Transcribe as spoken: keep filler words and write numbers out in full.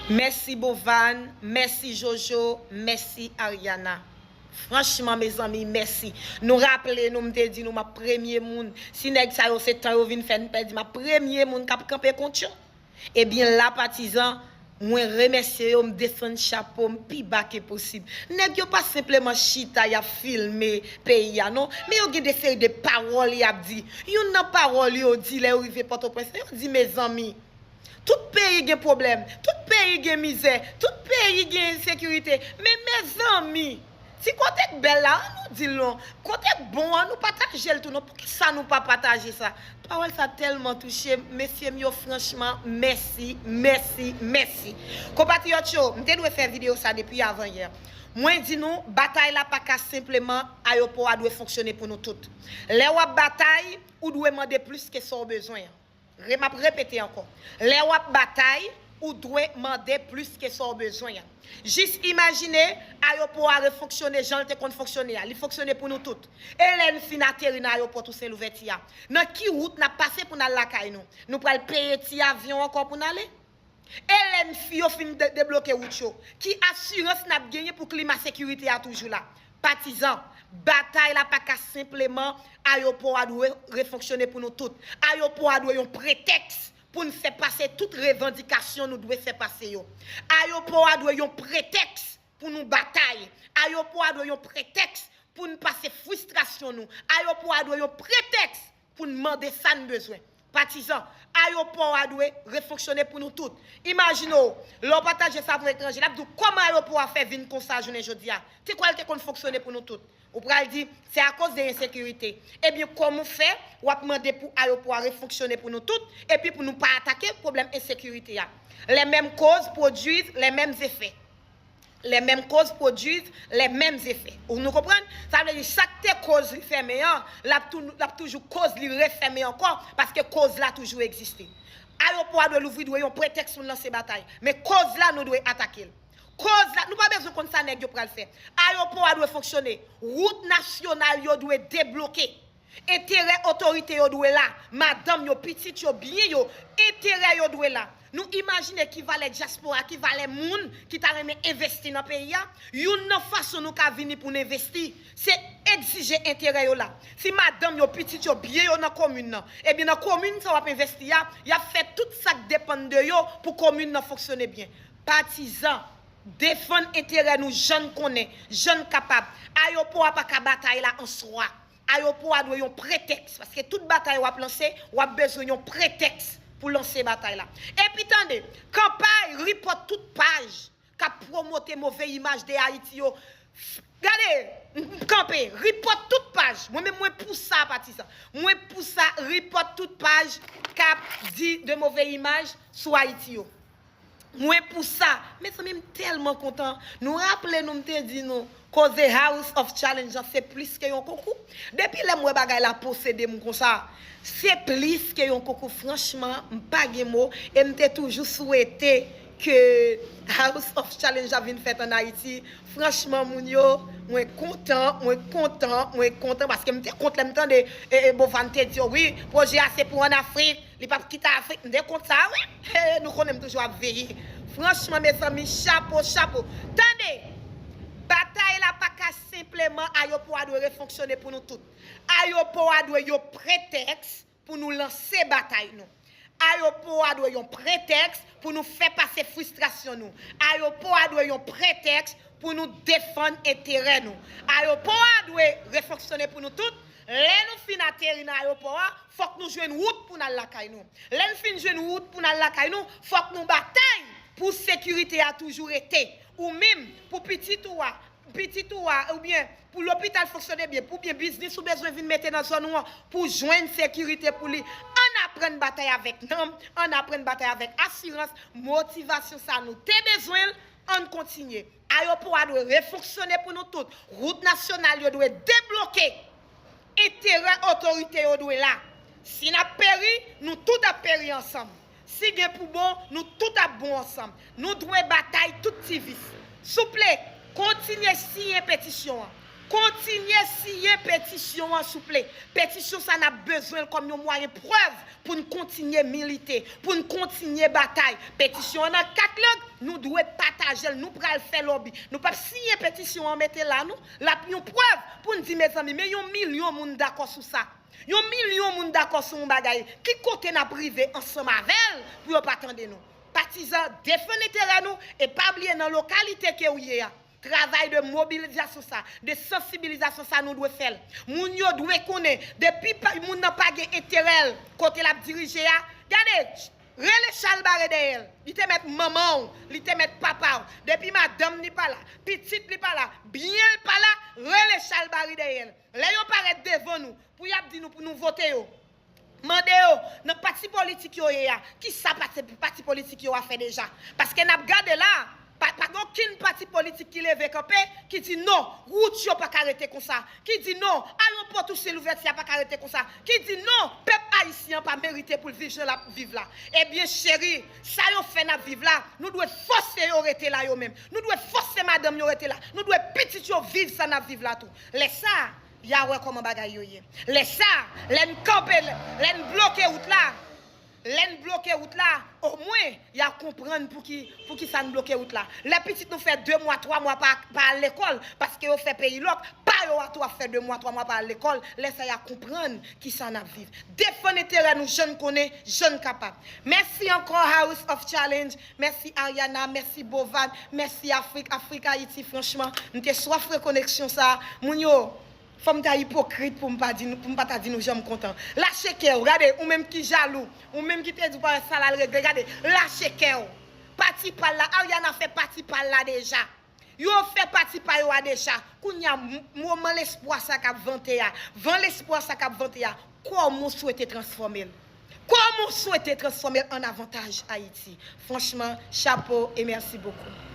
Mèsi Bovan, mèsi Jojo, mèsi Ariana. Franchman, mezanmi, mèsi. Nou raple nou, m te di nou, m ap premye moun. Si nèg sa yo se tan yo vin fè n pèdi, m ap premye moun k ap kanpe kont yo. Ebyen, la, patizan, mwen remèsye yo, m desann chapo m pi ba ke posib. Nèg yo pa senpleman chita, y ap filme peyi a, non. Men yo gen de seri de pawòl y ap di. Youn nan pawòl yo di lè yo rive Pòtoprens, yo di, mezanmi, tout peyi gen pwoblèm, tout peyi gen mizè, tout peyi gen ensekirite. Men, mezanmi, ti kote k bèl la, an nou di l non. Kote k bon an, nou pataje l tou non. Poukisa nou pa pataje sa? Pawòl sa tèlman touche m, mesye m yo, franchman, mèsi, mèsi, mèsi. Konpatriyòt yo, m te dwe fè videyo sa depi avanyè. Mwen di nou, batay la pa ka senpleman, ayopò a dwe fonksyone pou nou tout. Lè w ap batay, ou dwe mande plis ke sa w bezwen an. Re-, m ap repete ankò. Lè w ap batay, ou dwe mande plis ke sa w bezwen an. Jis imajine, ayopò a refonksyone jan l te konn fonksyone a. Li fonksyone pou nou tout. E lè n fin ateri nan ayopò Tousen Louvèti a, nan ki wout n ap pase pou n al lakay nou? Nou pral peye ti avyon ankò pou n ale? E lè n fi yo fin de-, debloke wout yo, ki asirans n ap genyen pou klima sekirite a toujou la? Patizan, batay la pa ka senpleman ayopò a dwe refonksyone pou nou tout. Ayopò a dwe yon pretèks pou n fè pase tout revandikasyon nou dwe fè pase yo. Ayopò a dwe yon pretèks pou nou batay. Ayopò a dwe yon pretèks pou n pase fristrasyon nou. Ayopò a dwe yon pretèks pou n mande sa n bezwen. Patizan, ayopò a dwe refonksyone pou nou tout. Imajine w, lè w pataje sa pou etranje, l ap di w kòman ayopò a fè vin konsa jounen jodi a. Te kwè l te konn fonksyone pou nou tout. Ou pral di, se akoz de ensekirite. Ebyen, kòman w fè, w ap mande pou ayopò a refonksyone pou nou tout, epi pou nou pa atake pwoblèm ensekirite a? Les mêmes causes produisent les mêmes effets. Les mêmes causes produisent les mêmes effets. Ou nou konprann? Sa vle di, sa k te koz li fèmen an, l ap tou-, l ap toujou koz li refèmen ankò, paske koz la toujou egziste. Ayopò a dwe louvri, dwe yon pretèks pou n lanse batay. Men koz la, nou dwe atake l. Koz la, nou pa bezwen konn sa nèg yo pral fè. Ayopò a dwe fonksyone. Wout nasyonal yo dwe debloke. Enterè otorite yo dwe la. Madanm yo, pitit yo, byen yo, enterè yo dwe la. Nou imajine ki valè dyaspora, ki valè moun ki ta renmen envesti nan peyi a? Youn nan fason nou ka vini pou n envesti, se egzije enterè yo la. Si madanm yo, pitit yo, byen yo nan komin nan, ebyen nan komin sa w ap envesti a, y ap fè tout sa k depann de yo pou komin nan fonksyone byen. Patizan, defann enterè nou jan n konnen, jan n kapab. Ayopò a pa ka batay la an swa. Ayopò a dwe yon pretèks, paske tout batay w ap lanse, w ap bezwen yon pretèks pou lanse batay la. Epi tande, kanpay ripòt tout paj k ap pwomote move imaj de Ayiti yo. Gade, m, m kanpe, ripòt tout paj. Mwen menm, mwen pou sa, patizan. Mwen pou sa, ripòt tout paj k ap di de move imaj sou Ayiti yo. Mwen pou sa. Mezanmi, m tèlman kontan. Nou raple nou, m te di nou, koze House of Challenge an, se plis ke yon konkou. Depi lè m wè bagay la posede m konsa, se plis ke yon konkou. Franchman, m pa gen mo. E m te toujou swete ke House of Challenge la vin fèt ann Ayiti. Franchman, moun yo, mwen kontan, mwen kontan, mwen kontan, paske m te kont lè m tande, e, e, Bovan te di yo, wi, pwojè a se pou ann Afrik, li p ap kite Afrik, m te kont sa, wi. He, nou konnen m toujou ap veye. Franchman, mezanmi, chapo, chapo. Tande, batay la pa ka senpleman, ayopò a dwe refonksyone pou nou tout. Ayopò a dwe yon pretèks pou nou lanse batay nou. Ayopò a dwe yon pretèks pou nou fè pase fristrasyon nou. Ayopò a dwe yon pretèks pou nou defann enterè nou. Ayopò a dwe refonksyone pou nou tout. Lè nou fin ateri nan ayopò a, fòk nou jwenn wout pou n al lakay nou. Lè n fin jwenn wout pou n al lakay nou, fòk nou batay pou sekirite a toujou rete. Ou menm, pou pitit ou a, pitit ou a, oubyen pou lopital fonksyone byen, pou byen biznis ou bezwen vin mete nan zòn ou an, pou jwenn sekirite pou li. Ann aprann batay avèk nanm, ann aprann batay avèk asirans, motivasyon sa nou te bezwen l, ann kontinye. Ayopò a dwe refonksyone pou nou tout. Wout nasyonal yo dwe debloke. Enterè otorite yo dwe la. Si n ap peri, nou tout ap peri ansanm. Si gen pou bon, nou tout ap bon ansanm. Nou dwe batay tout ti vis. Souple, kontinye siyen petisyon an. Kontinye siyen petisyon an, souple. Petisyon sa, n ap bezwen l kòm yon mwayen prèv pou n kontinye milite, pou n kontinye batay. Petisyon an nan kat lang, nou dwe pataje l, nou pral fè lòbi. Nou p ap siyen petisyon an, mete la, non. L ap yon prèv pou n di, mezanmi, men yon milyon moun dakò sou sa. Yon milyon moun dakò sou yon bagay. Ki kote n ap rive ansanm avè l pou yo pa tande nou? Patizan, defann enterè nou e pa bliye nan lokalite ke w ye a. Travay de mobilizasyon sa, de sansibilizasyon sa, nou dwe fè l. Moun yo dwe konnen, depi pa- moun nan pa gen enterè l kote l ap dirije a, gade, rele chalbare dèyè l. Li te mèt manman w, li te mèt papa w. Depi madanm li pa la, pitit li pa la, byen l pa la, rele chalbari dèyè l. Lè yo parèt devan nou, pou y ap di nou pou nou vote yo, mande yo, nan pati politik yo ye a, ki sa pati, pati politik yo a fè deja? Paske n ap gade la, pa, pa gen okenn pati politik ki leve kanpe, ki di non, wout yo pa ka rete konsa, ki di non, ayewopò Tousen Louvèti a pa ka rete konsa, ki di non, pèp ayisyen an pa merite pou l viv jan l ap viv la. Ebyen, cheri, sa yo fè n ap viv la, nou dwe fòse yo rete la yo menm. Nou dwe fòse madanm yo rete la. Nou dwe pitit yo viv sa n ap viv la tou. Lè sa, y a wè kòman bagay yo ye. Lè sa, lè n kanpe, lè n bloke wout la, lè n bloke wout la, omwen, y a konprann pou ki, pou ki sa n bloke wout la. Lè pitit nou fè de mwa, twa mwa pa, pa al lekòl, paske yo fè peyi lòk, pa yo a tou ap fè de mwa, twa mwa pa al lekòl, lè sa y a konprann ki sa n ap viv. Defann enterè nou jan n konnen, jan n kapab. Mèsi ankò, House of Challenge. Mèsi, Ariana. Mèsi, Bovan. Mèsi, Afrik. Afrik, Ayiti, franchman, m te swaf rekoneksyon sa. Moun yo, fò m ta ipokrit pou m pa di nou, pou m pa ta di nou jan m kontan. Lache kè w, gade, ou menm ki jalou, ou menm ki te di w pa wè sa l al regle, gade, lache kè w. Pati pa l la, Ariana fè pati pa l la deja. Yo fè pati pa yo a deja. Kounye a, m- moman lespwa sa k ap vante a, van lespwa sa k ap vante a, kòman w swete transfòme l? Kòman w swete transfòme l an avantaj Ayiti? Franchman, chapo e mèsi bokou.